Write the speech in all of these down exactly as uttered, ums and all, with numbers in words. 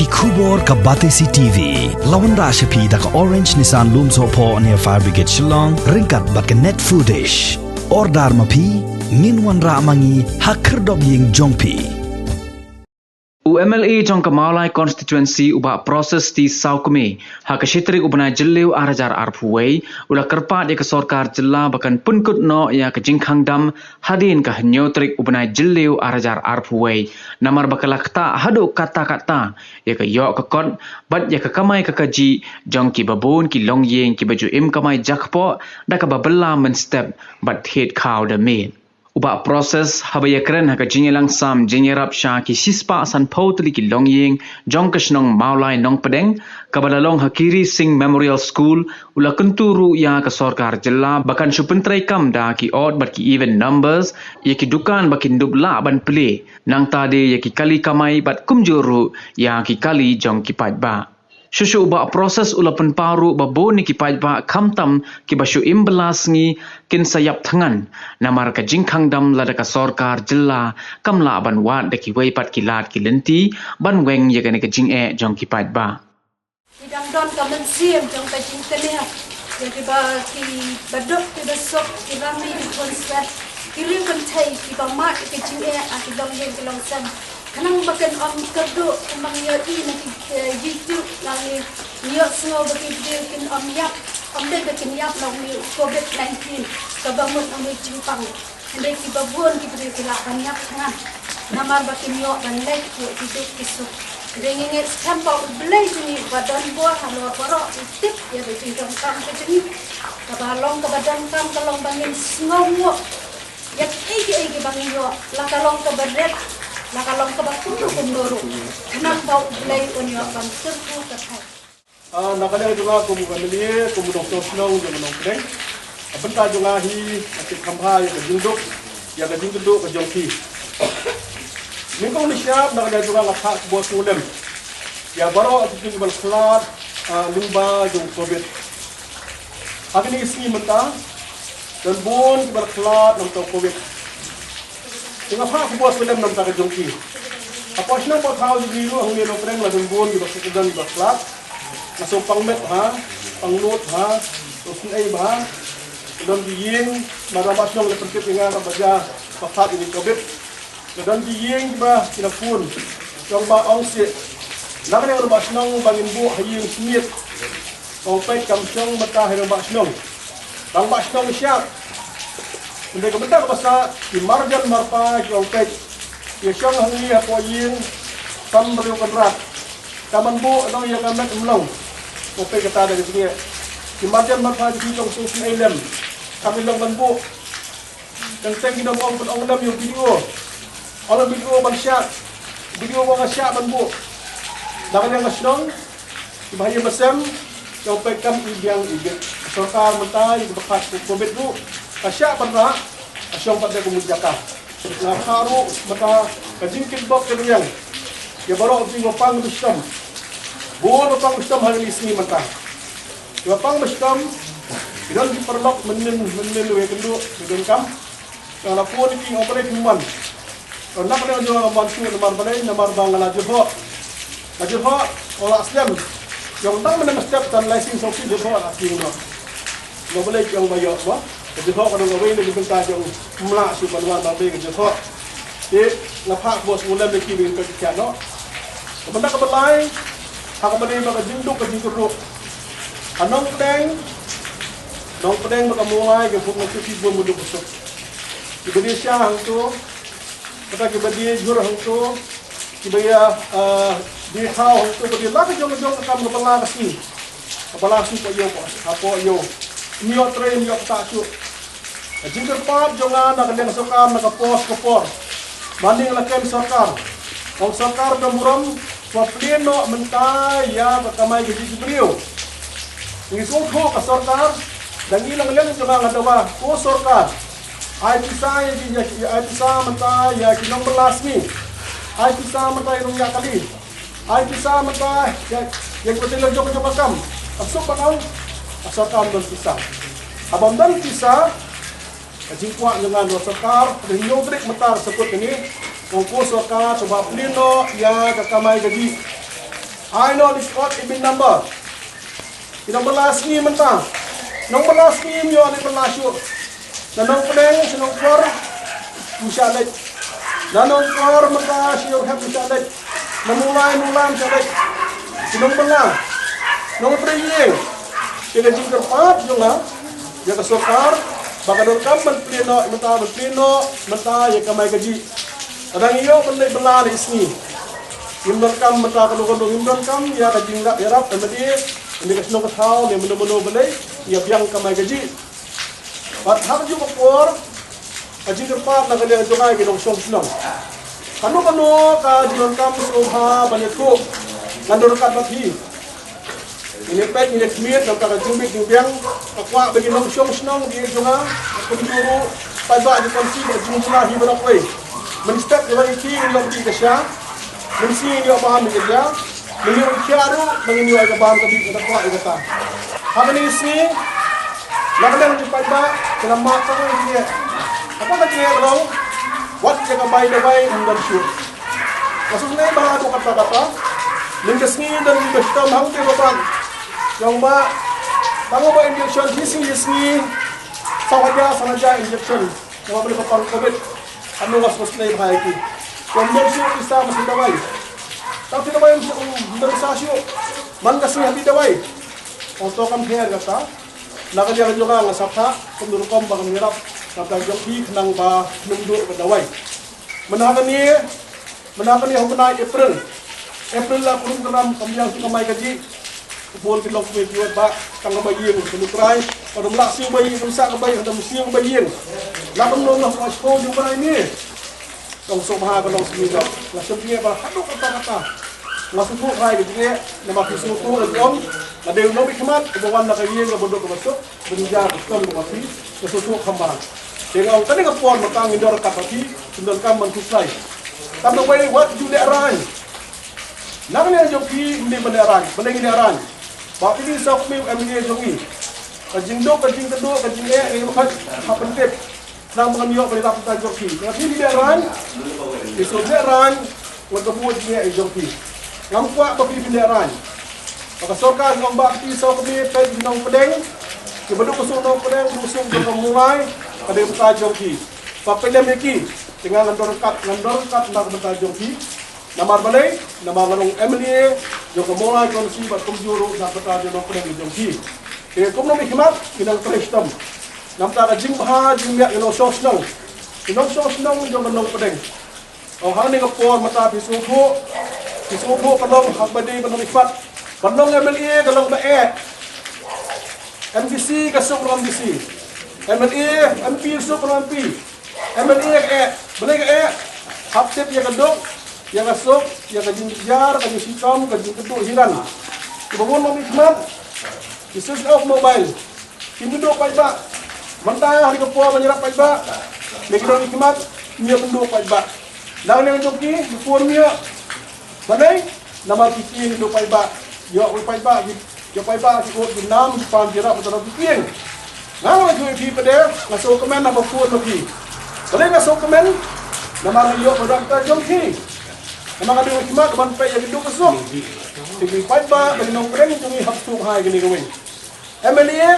Khubor ka Batesi T V la wanrah sha phi da ka Orange Nissan Lumsohphoh near Fire Brigade Shillong, ryngkat bad ka Net Foodish. Order ma phi, ngin wanrah ma ngi ha khyrdop ïing jong phi. U M L A jong ka Mawlai Constituency u Bah Process T Sawkmie, ha ka shi tarik u bnai Jylliew ar hajar arphew wei, u la kyrpad ïa ka sorkar jylla ba kan pynkut noh ïa ka jingkhang dam hadien ka hynñiew tarik u bnai Jylliew ar hajar arphew wei. Namar ba ka la ktah haduh katta katta ïa ka ïoh ka kot bad ïa ka kamai ka kajih jong kiba bun ki longïing kiba ju im kamai jakpoh da kaba bylla mynstep bad thied khaw da miet. U Bah Process haba ïakren ha ka jingïalang sam jingïarap sha ki shispah sanphew tylli ki longïing jong ka shnong Mawlai Nongpdeng, kaba la long ha Kiri Singh Memorial School, u la kyntu ruh ïa ka sorkar jylla ba kan shu pyntreikam da ki odd bad ki even numbers ïa ki dukan ba kin dup lah ban plie, nangta de ïa ki kali kamai bad kumjuh ruh ïa ki kali jong ki paidbah. Shuh shuh u Bah Process u la pynpaw ruh ba bun ïa ki paidbah khamtam kiba shu im bylla sngi kin sa ïap thngan namar ka jingkhang dam lada ka sorkar jylla kam lah ban wad da kiwei pat ki lad ki lynti ban weng ïa kane ka jingeh jong ki paidbah. Ki dang don ka mynsiem jong ka jingknieh ïa kiba, kiba duk kiba suk, ki rangli ki khun swet, ki riew kynthei kiba mad ïa ka jingeh ha ki longïing ki longsem. Khnang ba kin ym kyrduh, kin ym ïohi na ki, eh, YouTube, lane ïohsngew ba ki briew kin ym ïap, ym dei ba kin ïap na une u Covid nineteen kaba mut na une u jingpang. Hynrei kiba bun ki briew ki lah ban ïap thngan namar ba kim ïoh ban leit ïa ki duk ki suk. Hynrei ngi ngeit skhem ba U Blei jong ngi uba don bor halor baroh u tip ïa ka jingdonkam ka jong ngi. Kaba long kaba donkam ka long ba ngin sngewnguh ïa kiei kiei kiba ngi ïoh, la ka long kaba rit, la ka long kaba kumno kumno ruh, khnang ba U Blei un ïoh ban kyrkhu kyrhai. Ah, na ka liang jong nga kum u M L A, kum u nongshong shnong jong ka Nongpdeng, ka bynta jong nga hi, nga tip kham bha ïa ka jingduk, ïa ka jingkyrduh ka jong phi. Nyngkong nyngshap, na ka liang jong nga, nga phah khubor sngewlem ïa baroh kito kiba la khlad, ah, lyngba jong u Covid. Ha kine ki sngi mynta, don bun kiba la khlad namar u Covid. Te nga phah khubor sngewlem namar ka jong ki. Hapoh shnong hapoh thaw jong ngi ruh hangne Nongpdeng la don bun kiba, don kiba khlad. Nga sngewpang met bha, pang lut bha, sngewsynei bha. Don ki ïing, namar rangbah shnong la pyntip ïa nga kaba jia ba khlad ïa ki Covid. Ka don ki ïing kiba ki la pun. Ong ba ong sih. Nang ne rangbah shnong ba ngin buh ha ïing smiet. Ong peit kam shong mynta ha rangbah shnong. Rangbah shnong shah. Mynta ka bynta kaba sah ki marjan marpa ki ong peit. Ki shong hangne hapoh ïing. Tam briew kynrad. Ka man buh nong ïa ka met ym long. Ong peit kata da ka jingeh. Ki marjan marpa ki tong sngewsynei lem. Kam long man buh. Teng teng ki nong ong pynong lem ïa u B D O. Ong ïa u B D O ban shah. B D O ba nga shah ban buh. Da ka liang ka shnong. Kiba ha ïing ha sem. Ïa u peit kam i biang i bit. Sorkar mynta ïa kiba khlad Covid ruh. Ka shah ban rah. Ka shong pat da ka mut jaka. Nga phah ruh mynta ka jingkitbok kitrwiang. Ïa baroh ki ba pang ba shitom. Bun ba pang ba shitom ha kine ki sngi mynta. Ki ba pang ba shitom, ki don ki paralok mynnin, mynnin wei kynduh, ki donkam. Nga la phone ïa ki, nga ong balei phim wan. Nga ong balei nga ong wan shuh namar balei, namar ba nga la jyrhoh. Nga jyrhoh, nga la slem. Nga ong tang mynne mynstep tang lai sien sawphew jyrhoh la sien noh. Nga balei ki ong ba ïoh ba. Ka jyrhoh ka dang kawei na ki bynta jong u, ym lah shuh ban wan ba dei ka jyrhoh. Te nga phah khubor sngewlem ïa ki ba ngin peit khia noh. Ka bynta kaba lai, ha kaba dei ba ka jingduk ka jingkyrduh. Ka Nongpdeng, Nongpdeng bad ka Mawlai ka pun na ki bun ba duk ba suk. Kiba die sha hangto, kata kiba die jhur hangto, kiba ïa, ah, die khaw hangto, kiba die la ka jong ka jong ka kam kaba la ka sngi. Kaba la sngi hapoh ïew, hapoh ïew. Ym ïoh trei, ym ïoh ktah shuh. Ka jingkyrpad jong nga na ka liang sorkar na ka por sha ka por. Mane nga la kren sorkar. Ong sorkar ba burom, ba plie noh mynta ïa ka kamai kajih ki briew. Ngi sngewthuh ka sorkar, da ngi na ka liang jong nga nga dawa, ko sorkar. Ai pisa ïa ki, ïa ki, ai pisa mynta ïa ki nongbylla sngi. Ai pisa mynta ïa nongñiah kali. Ai pisa mynta ïa, ïa ki ba tailor jong ka jong ka kam. Ka suk ba kam. Ka sorkar ym don pisa. Haba ym don pisa, ka jingkwah jong nga na sorkar, ka hynñiew tarik mynta ka sukut kane. Ong ko sorkar, to ba plie noh ïa ka kamai kajih. Ai noh dei ki odd even number. Ki nongbylla sngi mynta. Nongbylla sngi ym ïoh leit bylla shuh. Na Nongpdeng sha Nongkor ym shah leit. Na Nongkor mynta sha Ïewhep ym shah leit. Na Mawlai Mawlai ym shah leit. Ki nongbylla, nongtrei ïing. Te ka jingkyrpad jong nga ïa ka sorkar ba ka donkam ban plie noh mynta, ban plie noh mynta ïa ka mai kajih. Ka dang ïoh ban leit bylla ne sngi. Ngim donkam mynta kano kano, ngim donkam ïa ka jingrap ïarap MLA ne ka shnong ka thaw ne mano mano balei, ïa biang ka mai kajih. Bad ha kajuh ka por ka jingkyrpad na ka liang jong nga ïa ki nongshong shnong. Kano kano ka jingdonkam sngewbha ban ïathuh, ngan don ryngkat bad phi. Ngin ïa peit, ngin ïa khmih na ka bynta ka jingbit jingbiang. Nga kwah ba ki nongshong shnong ki jong nga, kumjuh ruh paidbah jong ka constituency, ba ka jingbylla hi baroh kawei. Mynstep ïa ba ïa ki ngin ïoh ka sha, mynsngi ngin ïoh bam ïa ka ja, mynhynnin ïa ka ruh ba ngin ïoh ïa ka bam ka bit, nga kwah ïa kata. Ha kane ka sngi na ka liang jong ki paidbah ki la mad tang ïa ki jingeh. Haba ka jingeh ka long, wat ïa ka bai dawai ym don shuh. Nga sngewsynei ba haduh katta katta, mynta ka sngi don kiba shitom hangtei ba ban. Ong ba tang ba injection hi sngi hi sngi, saw hajar saw hajar injection. Namar balei, ba pang covid. Ano nga sngewsynei bha ïa ki. Ym don shuh pisa ban pyndonkam dawai. Tang pyndonkam dawai ym don shuh. Man ka sngi ha phi dawai. Ong to kam pher kata. Na ka liang jong nga, nga sa phah kum ka rukom ba ngin ïarap na ka bynta jong phi khnang ba phin ym duh ban dawai. Mynta ha kane, mynta ha kane ha u bnai April. April la pynrung kynram kam biang shuh ka mai kajih. Bun ki long kmie ki paidbah tang ka ba ïing ka nukrai. Ka dum lah siew ba ïing, kam sah ka ba ïing, dum siew ka ba ïing. La kam long na ka shiphew jong u bnai ne. Long sngewbha ka long sngewbha. Nga sngewbha ba haduh katta katta. Nga sngewthuh hai ka jingeh, namar ki sngewthuh ka jong. Nga dei u nongmihkhmat uba wan na ka ïing kaba duk kaba suk. Ban ïa ka shnong ka ba phi, ka sngewthuh kham bha. Te nga ong kane ka por mynta ngin don ryngkat bad phi, ngin donkam ban khuslai. Tang da wei wat ju lehraiñ. Na ka liang jong phi ym dei ban lehraiñ, balei ngin lehraiñ? Ba phi dei saw kmie u MLA jong ngi. Ka jingduk, ka jingkyrduh, ka jingeh, ngi ba khot ha pyntip. Khnang ba ngan ïoh ban ïarap bynta jong phi. Nga phi lehraiñ, phi shu lehraiñ, ngan ka buh jingeh jong phi. Ngam kwah ba phi phin lehraiñ. Ba ka sorkar ka ong ba phi saw kmie peit ki nongpdeng, kiba duk ka suk nongpdeng, duk ka suk jong ka Mawlai, ka dei bynta jong ki. Ba peit lem ïa ki, te nga ngan don ryngkat, ngan don ryngkat na ka bynta jong ki. Namar balei, namar nga long MLA jong ka Mawlai Constituency bad kumjuh ruh na ka bynta jong nongpdeng jong ki. Te kum nongmihkhmat, ki nang trei shitom. Namar ka jingbha jingmiat ki nongshong shnong, ki nongshong shnong jong ka nongpdeng. Ong hangne ka por mynta phi sngewthuh, phi sngewthuh ka long ha kaba dei ban long i khmat. Ban long MLA ka long ba eh. MDC ka suk long MDC. MLA, MP suk long MP. MLA ka eh. Balei ka eh? Hap tip ïa ka duk, ïa ka suk, ïa ka jingjynjar, ka jingshitom, ka jingkyrduh hiran. Kiba bun long i khmat, ki switch off mobile. Kim duh paidbah. Mynta ha kane ka por ban ïarap paidbah, me ki nongmihkhmat, ym ïoh pynduh paidbah. Na ka liang jong ki, ki pur ym ïoh. Balei? Namar ki tieng duh paidbah. Ïoh paidbah ki, ïoh paidbah ki, ki nam ki pan ki rap, ki tieng. Nga nga ju phi pade, nga sngewkmen haba pur ma phi. Balei nga sngewkmen? Namar nga ïoh paidbah jong ki. Namar nga dei u khmat ban peit ïa ki duk ka suk. Ki paidbah, ki nongpdeng jong ngi hap suk hai kane kawei. MLA,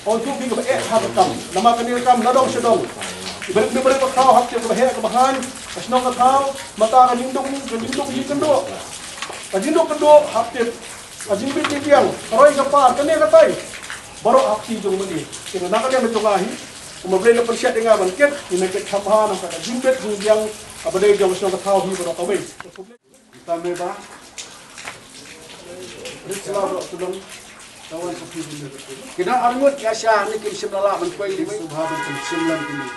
ong tu phi kaba eh ha ka kam, namar kane ka kam na dong sha dong. Ki barit, ki barit ba khaw hap tip kaba heh kaba haiñ, ka shnong ka thaw, mynta ka jingduk, ka jingduk jingkynduh. Ka jingduk kynduh hap tip, ka jingbit jingbiang, ka roi ka par, kane ka tai. Baroh ha kti jong u MLA. Te na ka liang jong nga hi, kumba Blei la pynshet ïa nga ban kit, ngin kit kham bha na ka jingbit jingbiang, kaba dei jong ka shnong ka thaw hi baroh kawei. Tang me ba. Rit sla bro tulung. Tawan sa phi. Ki dang arngut ïa sha ni kim shym la lah ban poi ni subha ban kim shym lan kini.